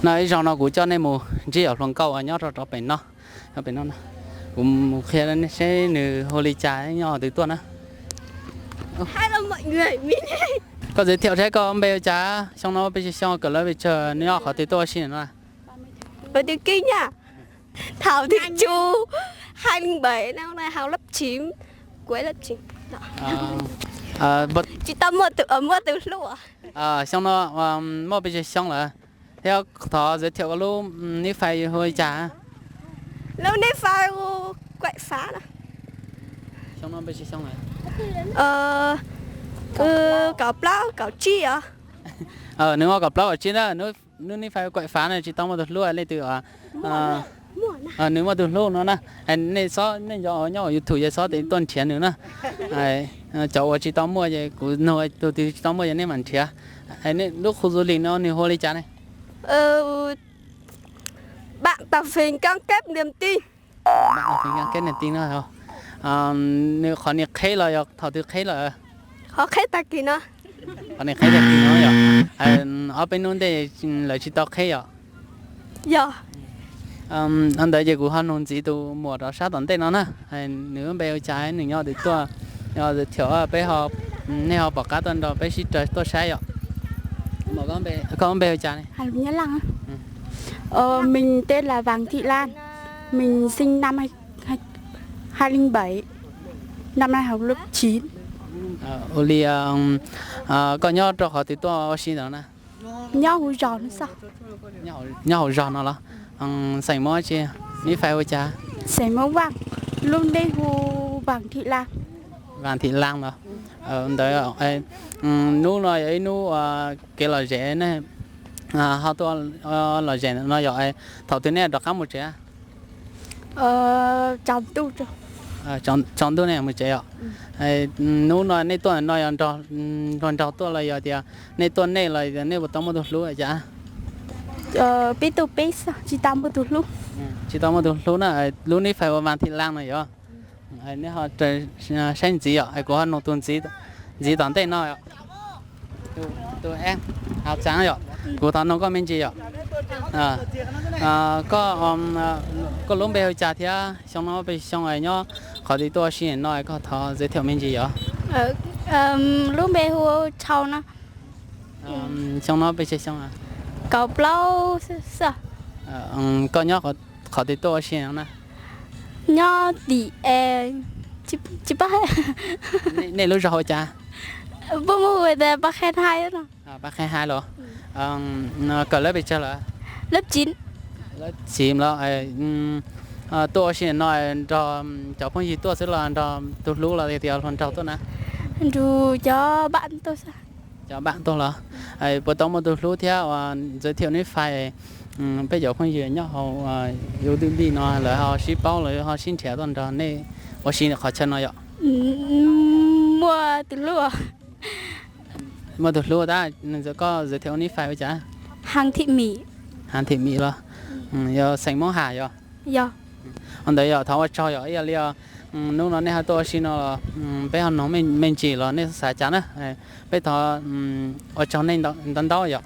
No ib zaug no kuv coj nej mus ntsib yawm hluas nkauj uas nyob rau rov pem no, pem no. Kuv mus qhia seb nws hu li cas, nyob qhov twg tuaj na. Koj giới thiệu seb koj npe hu cas, xyoo no peb xyoo kawm lawv pes tsawg, nyob qhov twg tuaj ua si no? Tôi kêu Kim nha. Thảo Thị Chu, hai linh bảy, năm nay học lớp chín, cuối lớp chín. Tsis tau muaj tus, muaj tus hlub. Xyoo no muaj pes tsawg xyoo lawm, thiab thov giới thiệu koj lub nick Face hu li cas? Lub nick Face hu Kuaim Fav no. Xyoo no pes tsawg xyoo lawm? Kaum plaub kaum tsib os. Nws muaj kaum plaub kaum tsib na, lub nick Face Kuaim Fav no tsis tau muaj tus hlub, leej twg nws muaj tus hlub no na. Nej xob, nej cov nyob YouTube ces xob tuaj nrhiav nws na. Cov uas tsis tau muaj ces kuv nug tus twg tsis tau muaj ces nej mam nrhiav. Lub khu du lịch no nws hu li cas ne? Bạn Tàu Phìn cam kết niềm tin. Bạn Tàu Phìn cam kết niềm tin no. Nws qhov niag qheb los yog thaum twg qheb lawm? Qhov qheb tag kis no. Qhov niag qheb tag kis no yog ob peb hnub ntej lawv tsis tau qheb yom? Yog. Ntawd ces kuv ho nug ntxiv tus muam rov sab tom ntej no na. Nws lub npe hu cas, nws nyob twg tuaj, yog thaum peb, nej ho pom qab tuaj nrog peb sib raws tuaj saib yom. Koj lub npe hu cas ne? Mình tên là Vàng Thị Lan. Mình sinh năm hai, hai linh bảy. Năm nay học lớp chín. Ua li, koj nyob rau qhov twg tuaj ua si ntawd na? Nyob hauv zos no xwb. Nyob hauv zos no los? Xeem Hmoob tsi? Nick Face hu cas? Xeem Hmoob Vaj, lub npe hu Vàng Thị Lan. Vàng Thị Lan los? Ntawd, hnub no yog ib hnub kev lom zem ne, ho tuaj lom zem no yog thaum twg nej rov qab mus tsev? Tsaus ntuj nej mus tsev yom? Hnub no nej tuaj no yog nrog nraug tuaj los yog tias nej tuaj nej los nej puas tau muaj tus hlub cas? Peb tuaj peb xwb, tsis tau muaj tus hlub. Tsis tau muaj tus hlub na, lub nick Face ua Vàng Thị Lan no yog. Nej ho saib ntxiv yom, kuv ho nug tus ntxiv tom ntej no. Tus, tus, hauv txaj yom, kuv thov nug koj me ntsis yom. Koj, koj lub npe hu cas thiab xyoo no pes xyoo, nyob qhov twg tuaj ua si no, koj thov giới thiệu me ntsis yom. Lub npe hu Tshau no. Xyoo no pes tsawg xyoo? Kaum plaub xwb. Koj nyob qhov twg tuaj ua si no na? Nyob tim, tsis paub. Nej lub zos hu cas? Puab Muas hu tias Pas Qhe Hai no. Pas Qhe Hai los? Kawm lawv pes tsawg lawm? Lawv txiv los. Tuaj ua si no nrog cov phooj ywg tuaj xwb los nrog tus hlub los tias hluas nraug tuaj na? Nrog cov bạn tuaj xwb. Cov bạn tuaj los? Puas tau muaj tus hlub thiab uas giới thiệu nick Face, peb cov phooj ywg nyob hauv YouTube no lawv ho sib paub lawv ho sib nrhiav tuaj nrog nej ua si qhov chaw no yom? Muaj tus hlub. Muaj tus hlub tab, koj giới thiệu nick Face ua cas? Hàng Thị Mỹ. Hàng Thị Mỹ los? Yog xeem Hmoob Ham yog? Yog. Ua ntawd yog thov ua tsaug yog ib yam li hnub no nej ho tuaj ua si no los peb ho noog me ntsis los nej xav cas na. Peb thov ua tsaug nej ntau ntau yom.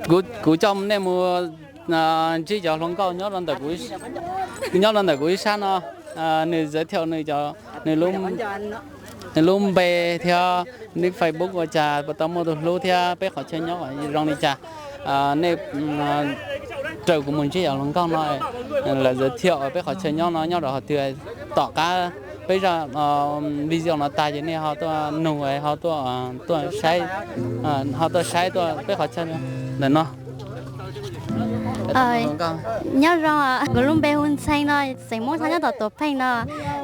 Kuv, kuv coj nej mus ntsib cov hluas nkauj nyob rau ntawm kuv ib sab no, nws giới thiệu nws cov, nws lub npe thiab nick Facebook ua cas puas tau muaj tus hlub thiab peb qhov chaw nyob zoo li cas. Nej raws kuv mus ntsib cov hluas nkauj no, lawv giới thiệu peb qhov chaw nyob no nyob rau qhov twg. Tom qab peb zaj video no tag ces nej ho tuaj nug, ho tuaj, tuaj saib, ho tuaj saib tuaj peb qhov chaw ntawm no. Nyob zoo, kuv lub npe hu Ntxhee no, xeem Hmoob Thoj nyob tom Tuam Pheej no,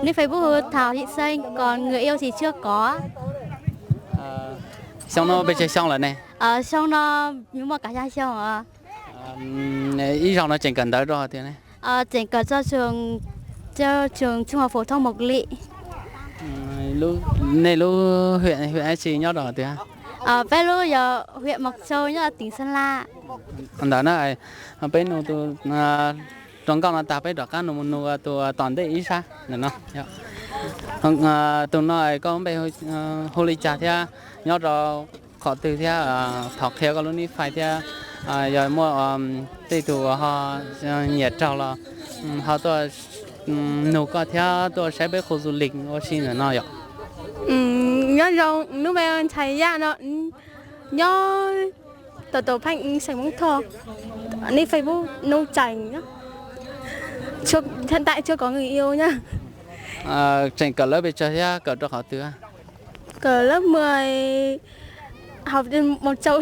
nick Facebook hu Thảo Thị Xanh, còn người yêu thì chưa có. Xyoo no pes tsawg xyoo lawm ne? Xyoo no muaj kaum xya xyoo. Ib zaug no tseem kawm ntawv rau hauv twg ne? Tseem kawm tso trường trung học phổ thông Mộc Lị. Nej lub huyện, huyện dab tsi nyob rau hauv twg? Peb lub yog huyện Mộc Châu nyob tỉnh Sơn La. Ntawd na, peb nug tus hluas nkauj no tag peb rov qab nug mus nug tus tom ntej ib sab ntawm no. Tus no koj npe hu li cas thiab nyob rau qhov twg thiab, thov qhia koj lub nick Face thiab, yog muaj tej tus ho nyiam raug los ho tuaj nug koj thiab tuaj saib peb khu du lịch ua si ntawm no yom. Nyob zoo, nub me Ntxhais Yaj no, nyob tom Tuam Pheej, xeem Hmoob Thoj, nick Facebook Nub Tseem, hiện tại chưa có người yêu nhá. Tseem kawm lawv pes tsawg thiab kawm rau qhov twg? Kawm lớp mười, học trên một châu.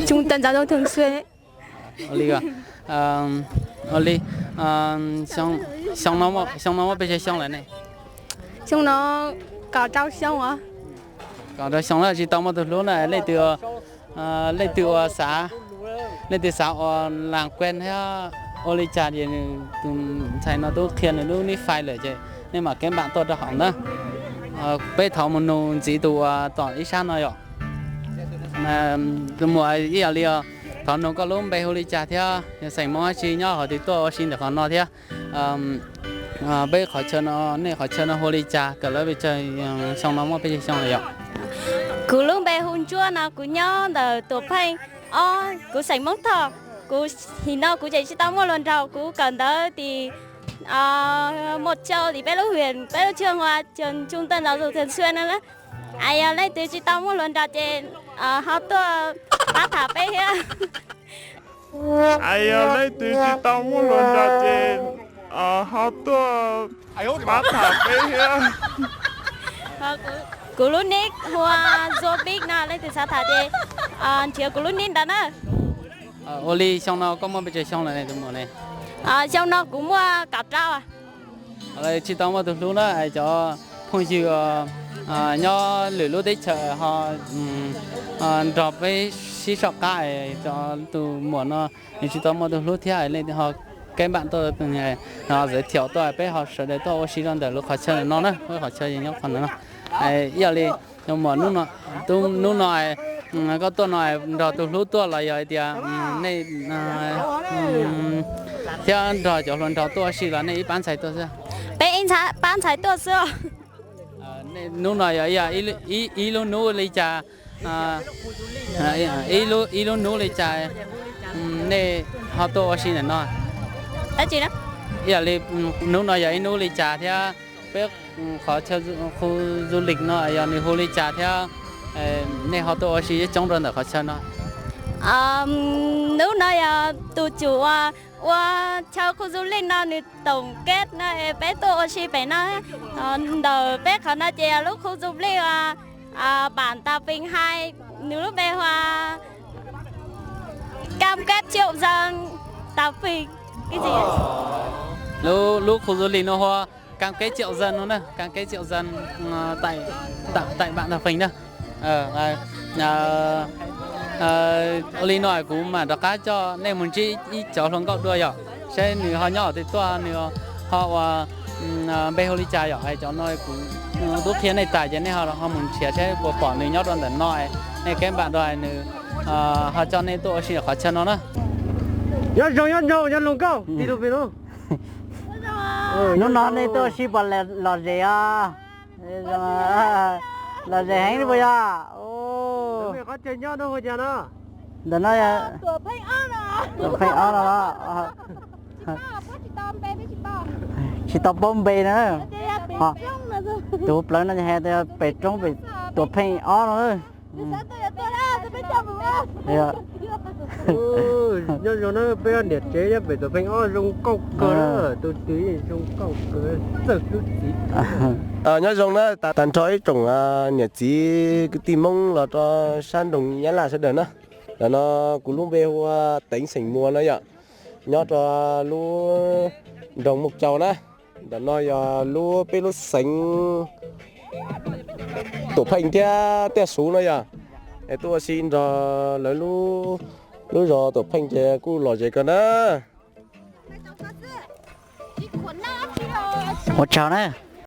Trung tâm giáo dục thường xuyên ấy. Ua li, ua li, xyoo no, xyoo no muaj pes tsawg xyoo lawm ne? Xyoo no kaum rau xyoo os. Kaum rau xyoo lawm tsis tau muaj tus hlub na, leej twg, leej twg ua xav, leej twg xav ua làm quen thiab ua li cas ces nws tus ntxhais no twb qhia nws lub nick Face lawm ces nej mam kev npam tuaj rau hauv na. Peb thov mus nug ntxiv tus uas tom ib sab no yom. Tus muam ib yam li, thov nug koj lub npe hu li cas thiab yog xeem Hmoob dab tsi nyob qhov twg tuaj ua si ntawm qhov no thiab peb qhov chaw no, nej qhov chaw no hu li cas, kawm lawv pes tsawg xyoo no muaj pes tsawg xyoo lawm yom? Kuv lub npe hu Ntsuab no, kuv nyob ntawm Tuam Pheej ob, kuv xeem Hmoob Thoj. Kuv, him no kuv tseem tsis tau muaj hluas nraug, kuv kawm ntawv tim Mộc Châu tim peb lub huyện, peb lub trường Hòa, trường trung tâm giáo dục thường xuyên no na. Yog leej twg tsis tau muaj hluas nraug ces ho tuaj pab tham peb thiab. Yog leej twg tsis tau muaj hluas nraug ces ho tuaj pab tham peb thiab. Kuv lub nick hu ua Zuag Big no, leej twg xav tham ces nrhiav kuv lub nick ntawd na. Ua li xyoo no koj muaj pes tsawg xyoo lawm ne tus muam ne? Xyoo no kuv muaj kaum rau. Tsis tau muaj tus hlub na, cov phooj ywg nyob lwm lub teb chaws ho nrog peb sib soj qab, cov tus muam no nws tsis tau muaj tus hlub thiab, leej twg ho kev npam tuaj, giới thiệu tuaj peb ho sawv daws tuaj ua si rau ntawm lub qhov chaw no na, peb qhov chaw nyob qhov ntawd no. Ib yam li muam, hnub no koj tuaj no nrog tus hlub tuaj los yog hais tias nej thiab nrog cov hluas nraug tuaj ua si los nej ib pab ntxhais tuaj xwb? Peb ib pab ntxhais tuaj xwb. Hnub no yog ib lub hnub li cas, ib lub hnub li cas nej ho tuaj ua si ntawm no? Ib yam li hnub no yog ib hnub li cas thiab peb qhov chaw khu du lịch no yog nws hu li cas thiab nej ho tuaj ua si coob rau ntawm qhov chaw no? Hnub no yog tus tswv ua, ua chaw khu du lịch no nws tổng kết no es peb tuaj ua si pem no. Ntawm peb qhov no ces yog lub khu du lịch uas bản Tà Phìn hai, nws lub npe hu ua Cam Kết Triệu Dân Tà Phìn. Lub khu du lịch no hu ua Cam Kết Triệu Dân no na, Cam Kết Triệu Dân tại, tại bản Tà Phìn na. Ua li no kuv mam rov qab coj nej mus ntsib ib cov hluas nkauj dua yom, saib nws ho nyob twg tuaj, nws ho ua npe hu li cas yom. Cov no kuv twb qhia nej tas ces nej ho mus nrhiav saib puas pom nws nyob rau ntawm no, nej kev npam dua nws ho coj nej tuaj ua si qhov chaw no na. Nyob zoo, nyob zoo, nyob hluas nkauj. Hnub no nej tuaj ua si puas lom zem os? Lom zem heev li puas yog? Qhov chaw nyob no hu cas no? Ntawm no yog Tuam Pheej ob no los? Tsis tau paub npe na. Tus plawv no has tas pem roob pem Tuam Pheej ob no. Nyob zoo na, peb niam tsev nyob pem Tuam Pheej ob zoo nkauj kawg, tus twg zoo nkauj kawg, txawj hlub txiv. Nyob zoo na, tag nrho ib tsoom niam txiv kwv tij Hmoob los rau sab nroog Nyab Laj sawv daws na. Ntawm no kuv lub npe hu ua Teev xeem Muas no yom, nyob rau lub nroog Mus Caus na. Ntawm no yog lub, peb lub xeev Tuam Pheej thiab Tiaj Xuv no yom. Es tuaj ua si nrog lawv lub zos Tuam Pheej ces kuj lom zem kawg na. Ua tsaug na.